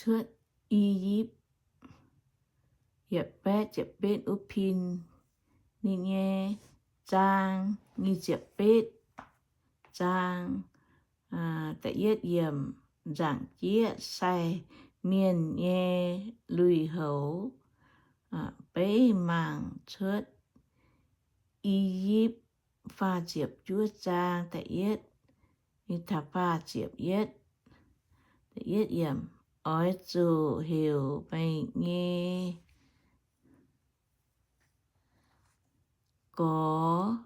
cuotv I^yipv. Yietc baeqv ziepc betv uv pin, ninh nyei zaang nyic ziepc betv zaang. Da'yietv yiemc, nzaangc jieqv sai mienh nyei lui-houx. Beiv mangc cuotv I^yipv faah ziepc juov zaang da'yietv, faah ziepc yietv. Da'yietv yiemc, oix zuqc heuc meih nyei gorx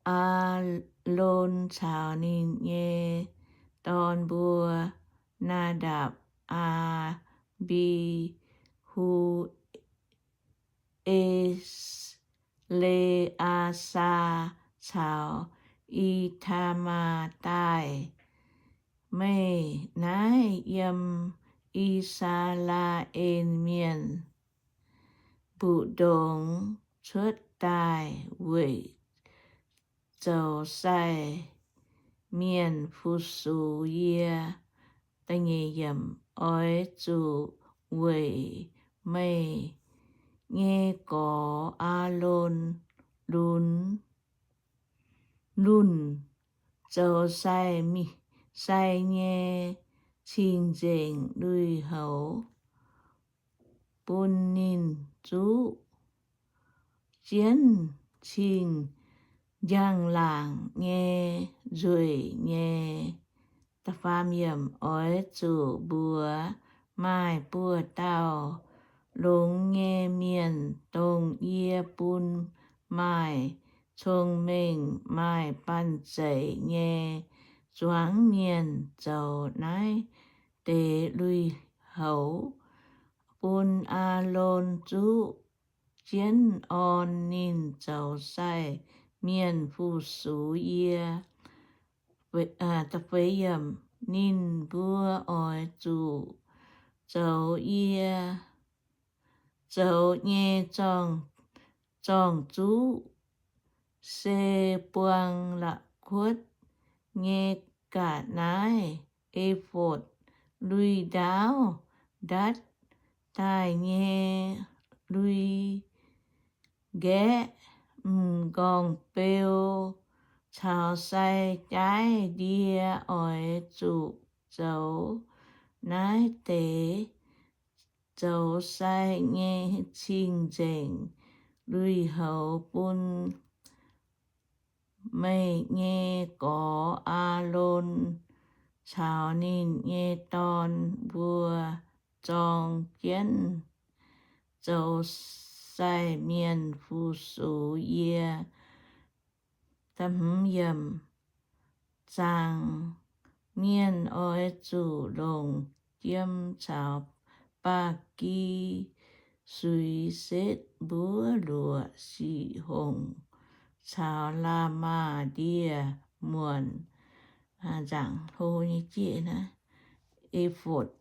Aalon caux ninh nyei dorn mbuo, Naadapc, Aa^mbi^hu, E^le^aa^saa caux I^taa^maa daaih. Meih naaiv yiem I^saa^laa^en Mienh mbu'ndongx cuotv daaih weic zoux sai mienh fu-sux yie. Oix zuqc weic meih nyei gorx Aalon lunx, lunh zoux sai, sai nyei cing-nzengc lui-houx bun ninh zuqv jienv cing njang-laangc nyei nzueic nyei. Oix zuqc mbuox maaih buoz-dauh longx nyei mienh, dongh yie bun maaih cong-mengh maaih banh zeic nyei zuangx mienh zoux naaiv deix lui-houx bun Aalon zuqv jienv orn ninh zoux sai mienh fu-sux yie. Ninh mbuo oix zuqc zoux yie zoux nyei zorng-zuqv, se buang la'kuotv nyei ga'naaiv, e^fotv, lui-ndaauv, ndatv daaih nyei lui-nqaeqv, m'nqorngv-beu, caux sai jaaiv ndie. Oix zuqc zoux naaiv deix zoux sai nyei cing-nzengc lui-houx bun meih nyei gorx Aalon caux ninh nyei dorn mbuo zorng jienv zoux sai mienh fu-sux yie. Zaangc mienh oix zuqc longc jiem caux ba'gi suix setv mbuov luoqc sic hongc caux la'maah ndie-muonc, nzaangc hlo nyei jieqv naaiv, e^fotv.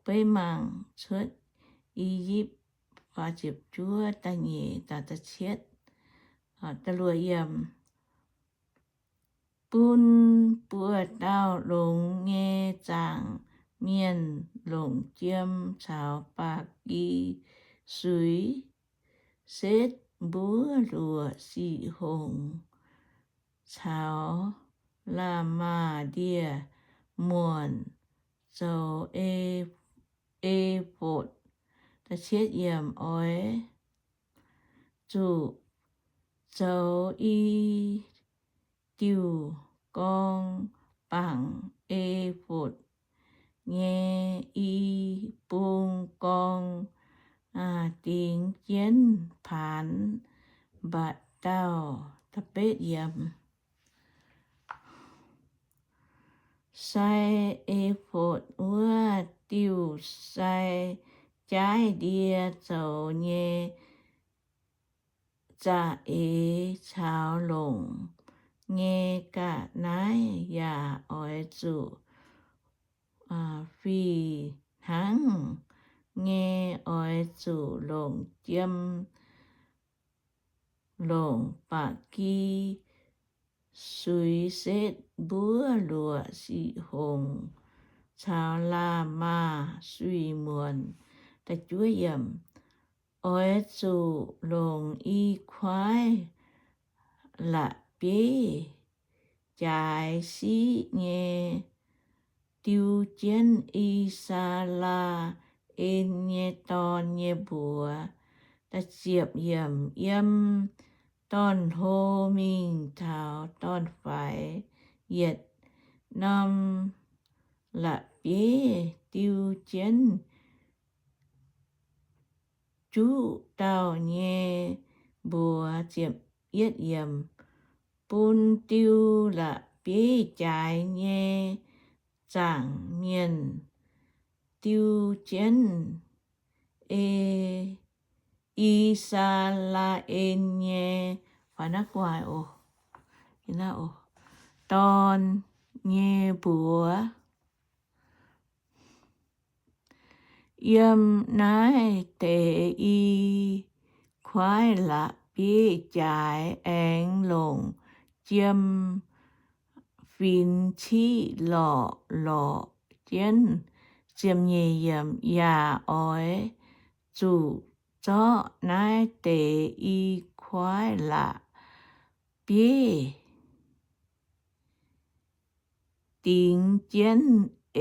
Beiv mangc cuotv I^yipv faah ziepc juov da'nyeic da'cietv. Bun buoz-dauh longx nyei zaangc mienh longc jiem caux ba'gi suix setv mbuov luoqc sic hongc caux la'maah ndie-muonc zoux e^fotv. Oix zuqc zoux i diuh gorngv bangc e^fotv nyei i bung gorngv, dingx jienv paanx mba'dauh. Sai e^fotv wuov diuh sai jaaiv ndie zoux nyei za'eix caux longc nyei ga'naaiv yaac oix zuqc fih hnangv nyei oix zuqc longc jiem, longc ba'gi suix setv mbuov luoqc sic hongc caux la'maah suix muonc. Oix zuqc longc i kuaaiv la'bieiv jaaix siqv nyei diu jienv I^saa^laa^en nyei dorn nyei mbuox. Ziepc yiemc, yiem dorn-hlo mingh taux dorn-faix yietc norm la'bieiv diu jienv juqv dauh nyei mbuox. Bun diu la'bieiv jaaix nyei zaangc mienh diu jienv ei I^saa^laa^en nyei dorn nyei mbuox. Yiem naaiv deix i kuaaiv la'bieiv jaaix aengx longc jiem finx ciqv lorqc lorqc jienv. Ziepc nyeic, yaac oix zuqc zorqv naaiv deix i kuaaiv la'bieiv dingx jienv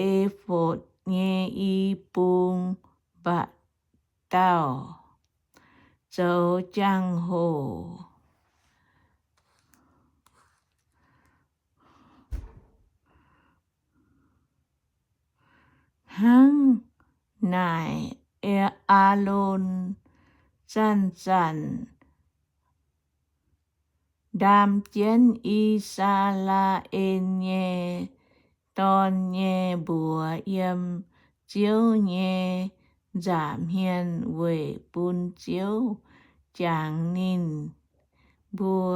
efotv nyei i bung mba'dauh zoux jangx-hoc. Hnangv naaic, Aalon zanc-zanc ndaam jienv I^saa^laa^en nyei dorn nyei mbuox yiem Ziouv nyei nza'hmien weic bun Ziouv jangx ninh mbuo.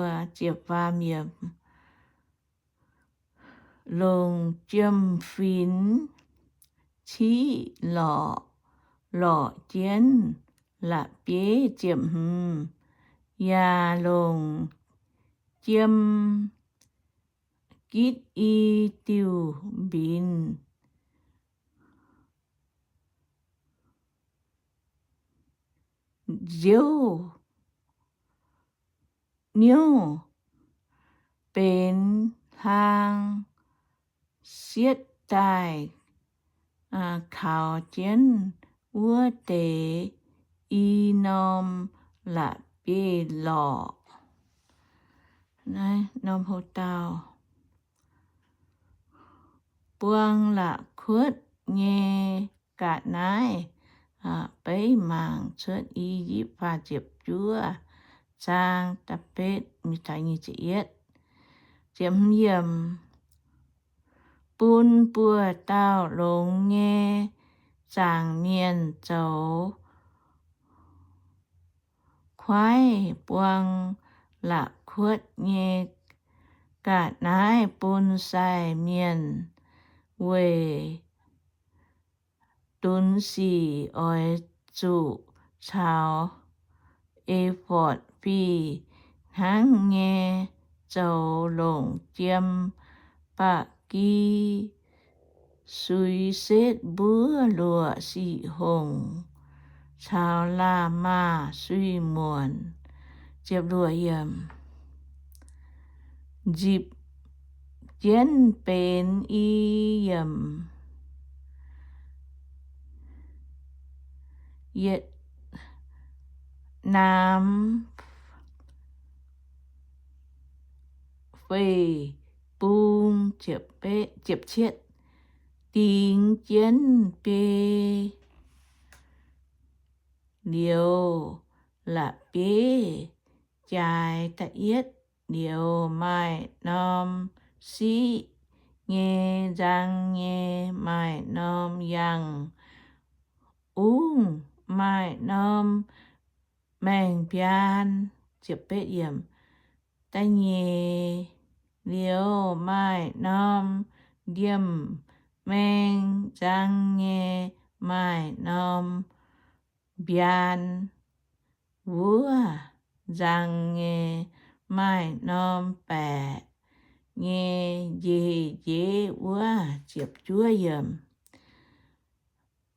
Longc jiem-finx ciqv lorqc lorqc jienv la'bieiv. Ziepc hmz, yaac longc jiem-gitv i diuh mbinx nziouv niouv benx hlang sietv daaih kaux jienv wuov deix i norm la'bieiv-lorqc. Naaiv norm hlo dauh buang la'kuotv nyei ga'naaiv. Beiv mangc cuotv I^yipv faah ziepc juov zaang da'betv mingh taux nyic ziepc yietv. Ziepc hmz, bun buoz-dauh longx nyei zaangc mienh zoux kuaaiv buang la'kuotv nyei ga'naaiv bun sai mienh. Weic dunx sic oix zuqc caux efotv fih hnangv nyei zoux longc jiem ba'gi suix setv mbuov luoqc sic hongc caux la'maah suix muonc. Nzipc jienv benx i yiemc yietc naamx feix bung. Dingx jienv biei liouz la'bieiv jaaix da'yietv liouz maaih norm siqv nyei, nzang nyei, maaih norm yangh ungv, maaih norm maengh mbiaan. Da'nyeic liouz maaih norm ndiemh maeng, nzang nyei, maaih norm mbiaan wuov, nzang nyei, maaih norm baeqc. nyei nje-njeiv wuov. Ziepc juov yiemc.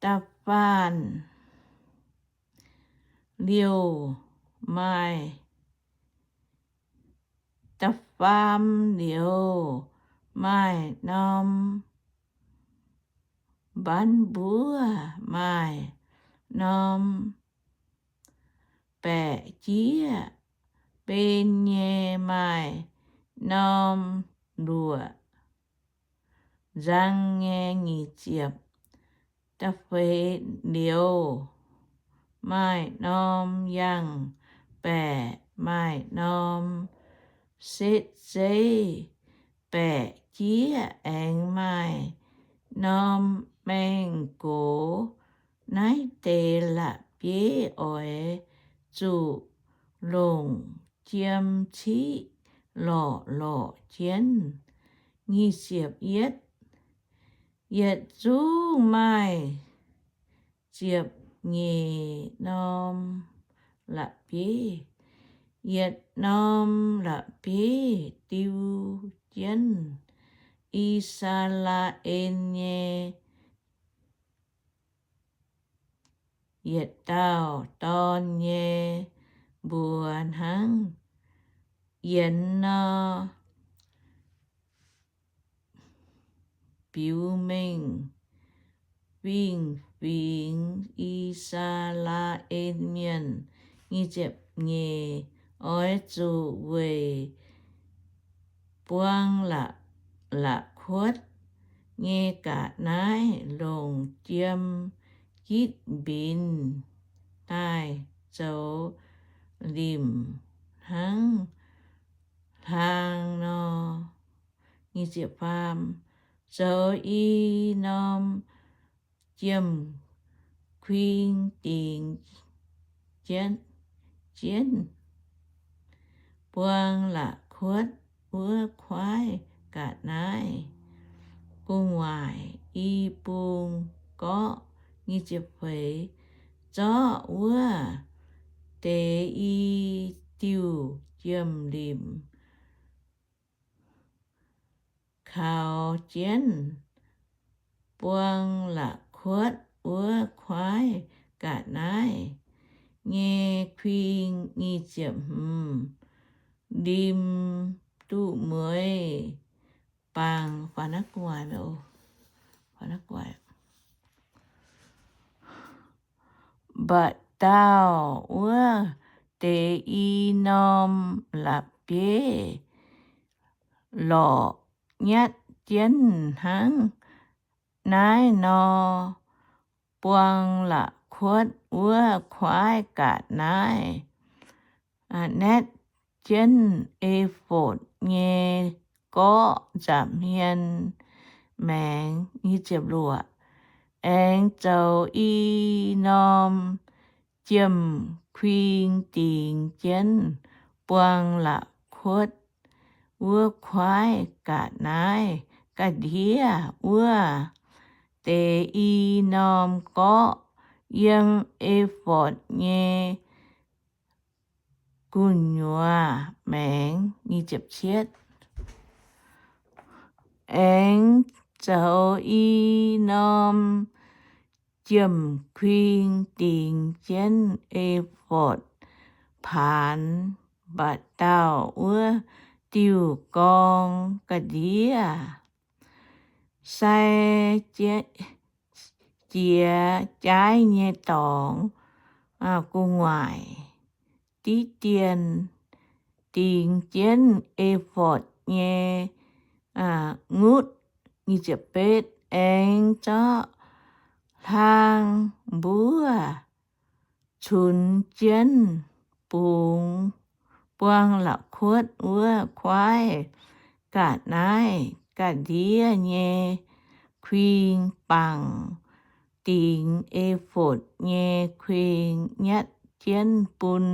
Da'faanh liouh maaih, da'faam liouh maaih norm mbanv mbuov, maaih norm baeqc jieqv, ben nyei maaih norm luoqc nzang nyei. Nyic ziepc. Da'feix liouh maaih norm yangh baeqc, maaih norm setv zeiv baeqc jieqv, aengx maaih norm maeng-gox. Naaiv deix la'bieiv oix zuqc longc jiem ciqv lorqc lorqc jienv. Nyic ziepc yietv. Yietc zungv maaih ziepc nyeic norm la'bieiv. Yietc norm la'bieiv diu jienv I^saa^laa^en nyei yietc dauh dorn nyei mbuox hnangv yienx nor. Biux mengh fingx-fingx I^saa^laa^en Mienh. Nyic ziepc nyeic. Oix zuqc weic buang la'kuotv nyei ga'naaiv longc jiem gitv mbinx daaih zoux limc hnangv hlaang nor. Nyic ziepc faam. Zoux i norm jiem-kuing dingx jienv buang la'kuotv wuov kuaaiv ga'naaiv gu'nguaaic i bung gorqv. Nyic ziepc feix. Zorqv wuov deix i diuh jiem-limc kaux jienv buang la'kuotv wuov kuaaiv ga'naaiv nyei kuing. Nyic ziepc hmz. Limc duqv mueiz bangc. Mbatc dauh wuov deix i norm la'bieiv lorqc nyatv jienv hnangv naaiv nor, buang la'kuotv wuov kuaaiv ga'naaiv natv jienv efotv nyei gorqv nza'hmien maengx. Aengx zoux i norm jiem-kuing dingx jienv buang la'kuotv wuov kuaaiv ga'naaiv ga'ndiev wuov deix i norm gorqv yiem efotv nyei gu'nyuoz maengx. Aengx zoux i norm jiem-kuing dingx jienv efotv paanx mbatc dauh wuov diuh gorng ga'ndiev. Sai jiex jaaiv nyei dorngx gu'nguaaic diqv dien dingx jienv efotv nyei ngutv. Aengx zorqv hlaang mbuov cunx jienv bungx buang la'kuotv wuov kuaaiv ga'naaiv ga'ndiev nyei kuing, bangc dingx efotv nyei kuing nyatv jienv bun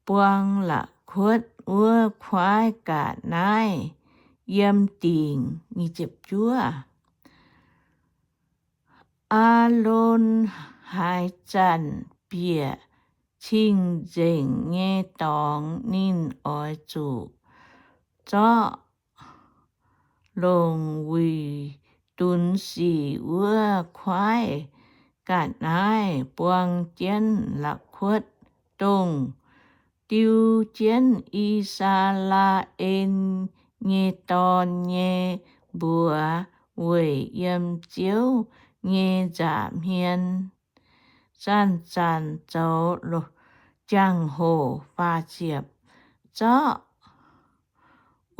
buang la'kuotv wuov kuaaiv ga'naaiv yiem dingc. Aalon haaix zanc bieqc cing-nzengc nyei dorngx, ninh oix zuqc zorqv longc wuic dunx sic wuov kuaaiv ga'naaiv buang jienv la'kuotv, dongh diu jienv I^saa^laa^en nyei dorn nyei mbuox weic yiem Ziouv nyei nza'hmien zanc-zanc zoux jangx-hoc. Faah ziepc, zorqv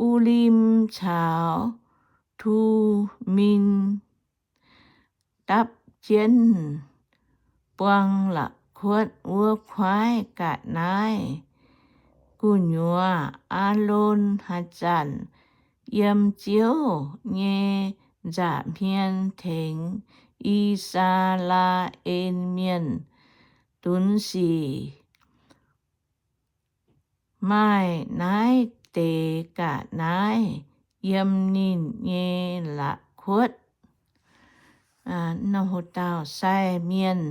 Ulim caux Tumin dapv jienv buang la'kuotv wuov kuaaiv ga'naaiv gu'nyuoz. Aalon haaix zanc yiem Ziouv nyei nza'hmien tengx I^saa^laa^en Mienh dunx sic, maaih naaiv deix ga'naaiv yiem ninh nyei la'kuotv. Sai mienh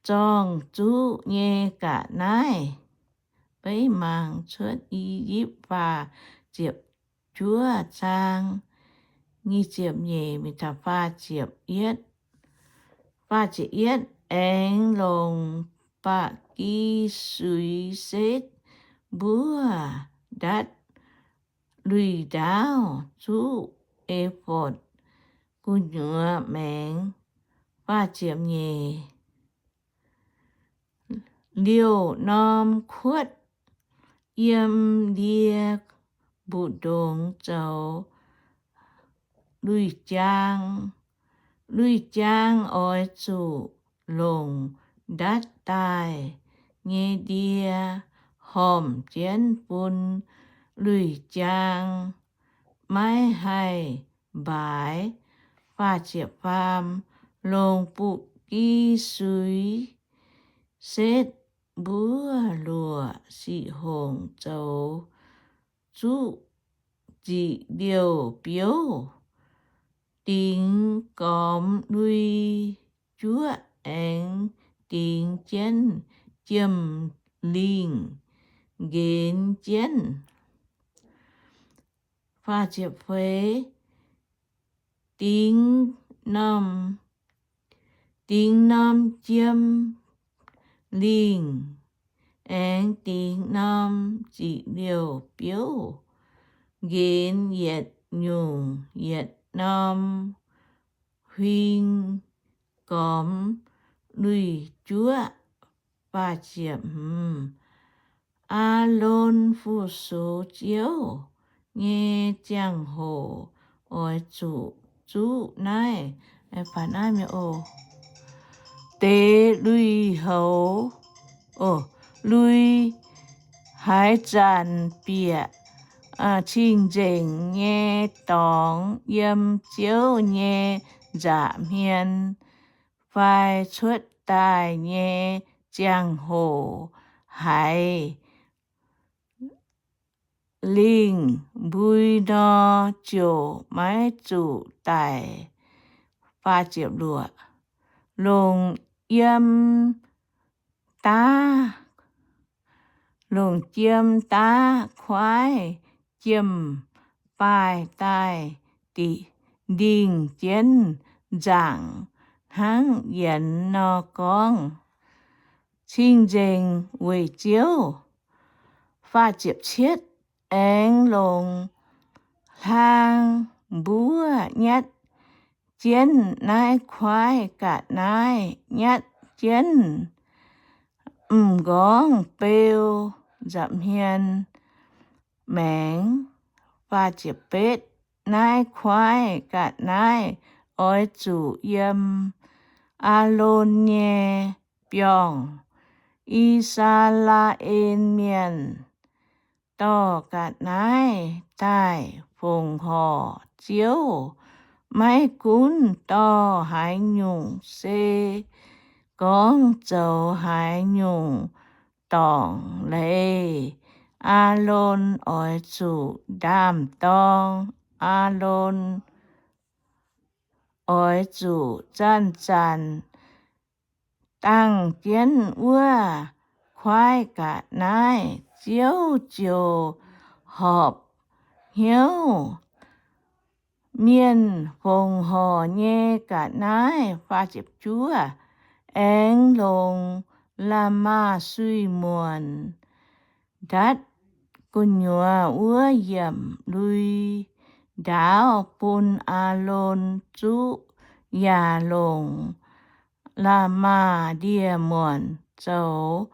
zorng zuqv nyei ga'naaiv. Beiv mangc cuotv I^yipv faah ziepc juov zaang nyic ziepc nyeic mingh taux faah ziepc yietv. Faah ziepc yietv, aengx longc ba'gi suix setv mbuov ndatv luic ndaauv zuqv efotv gu'nyuoz maengx. Faah ziepc nyeic, liouh norm kuotv yiem ndie mbu'ndongx zoux luic jaang. Luic jaang oix zuqc longc ndatv daaih nyei ndie hormc jienv bun luic jaang maiv haih mbaaix. Faah ziepc faam, longc ba'gi suix setv mbuov luoqc sic hongc zoux zuqv ziqc liouh biouv, dingx gormx lui-juoqv aengx dingx jienv jiem-lingh nqenx jienv. Faah ziepc feix, dingx norm, dingx norm jiem-lingh aengx dingx norm ziqc liouh biouv nqenx yietc nyungc yietc norm huing gormx lui-juoqv. Faah ziepc hmz, Aalon fu-sux Ziouv nyei ziangh hoc oix zuqc zuqv naaiv, deix lui-houx, lui haaix zanc bieqc cing-nzengc nyei dorngx yiem Ziouv nyei nza'hmien fai cuotv daaih nyei ziangh hoc haiz lingh mbui nor, ziouc maiv zuqc daic. Longc yiem daav, longc jiem daav kuaaiv jiem-baaih daaih ndingh jienv nzaangc hnangv yienx nor gorngv, Cing-nzengc weic Ziouv. Faah ziepc cietv, aengx longc hlaang mbuov nyatv jienv naaiv kuaaiv ga'naaiv, nyatv jienv m'nqorngv beu nza'hmien maengx. Faah ziepc betv, naaiv kuaaiv ga'naaiv oix zuqc yiem Aalon nyei biorngh. I^saa^laa^en Mienh dorh ga'naaiv daaih fongc horc Ziouv. Maiv gunv dorh haaix nyungc, se gorngv zoux haaix nyungc dorngc leiz, Aalon oix zuqc ndaam-dorng. Aalon oix zuqc zanc-zanc dangh jienv wuov kuaaiv ga'naaiv. Ziouv ziouc horpc hnyouv mienh fongc horc nyei ga'naaiv. Aengx longc la'maah suiv-muonc ndatv gu'nyuoz wuov yiemc lui-ndaauv bun Aalon zuqv, yaac longc la'maah ndie-muonc zoux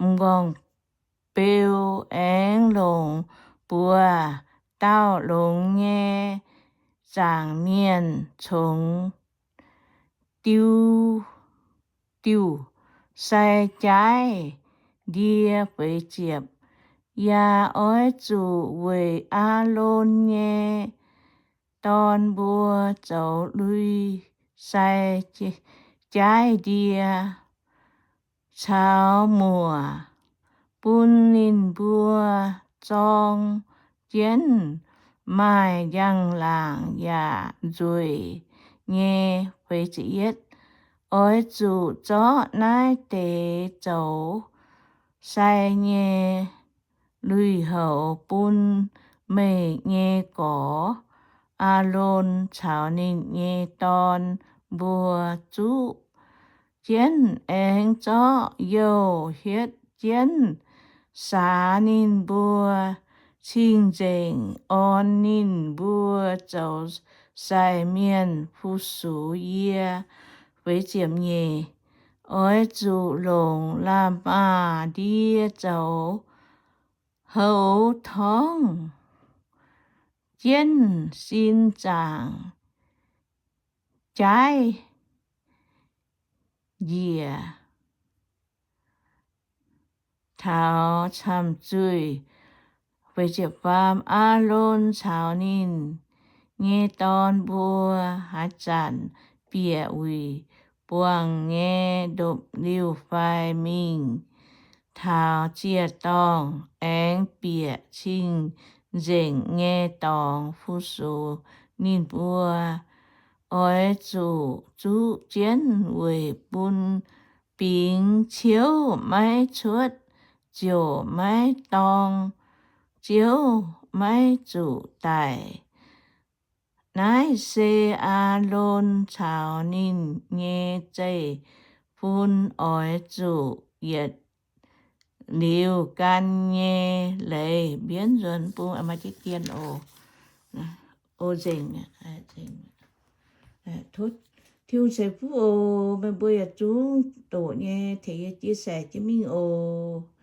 m'nqorngv-beu. Aengx longc buoz-dauh longx nyei zaangc mienh congx diuh, diuh sai jaaiv ndie. Yaac oix zuqc weic Aalon nyei dorn mbuo zoux lui sai jaaiv ndie caux muoc, bun ninh mbuo zorng jienv maaih njang-laangc yaac nzueic nyei. Oix zuqc zorqv naaiv deix zoux sai nyei lui-houx bun meih nyei gorx Aalon caux ninh nyei dorn mbuo zuqv jienv. Aengx zorqv youh hietv jienv saax ninh mbuo cing-nzengc, orn ninh mbuo zoux sai mienh fu-sux yie. Oix zuqc longc la'maah ndie zoux houx torngv jienv sin zaangc jaaiv njiec taux camh zuih. Aalon caux ninh nyei dorn mbuo haaix zanc bieqc wuic buangh nyei ndopv-liuh fai mingh taux ziec-dorngh, aengx bieqc cing-nzengc nyei dorngx fu-sux ninh mbuo, oix zuqc zuqv jienv weic bun bingx ciouv maiv cuotv, ziouc maiv dorng, ziouv maiv zuqc daic. Naaiv se Aalon caux ninh nyei zeiv-fun oix zuqc yietc liuz gan nyei leiz. Mbienv nzuonx bung maaih deix dien oc. O nzengc, Tin-Hungh ceix fuqv oc. Meih mbuo yietc zungv doqc nyei tengx yie chia sẻ jienv mingh oc.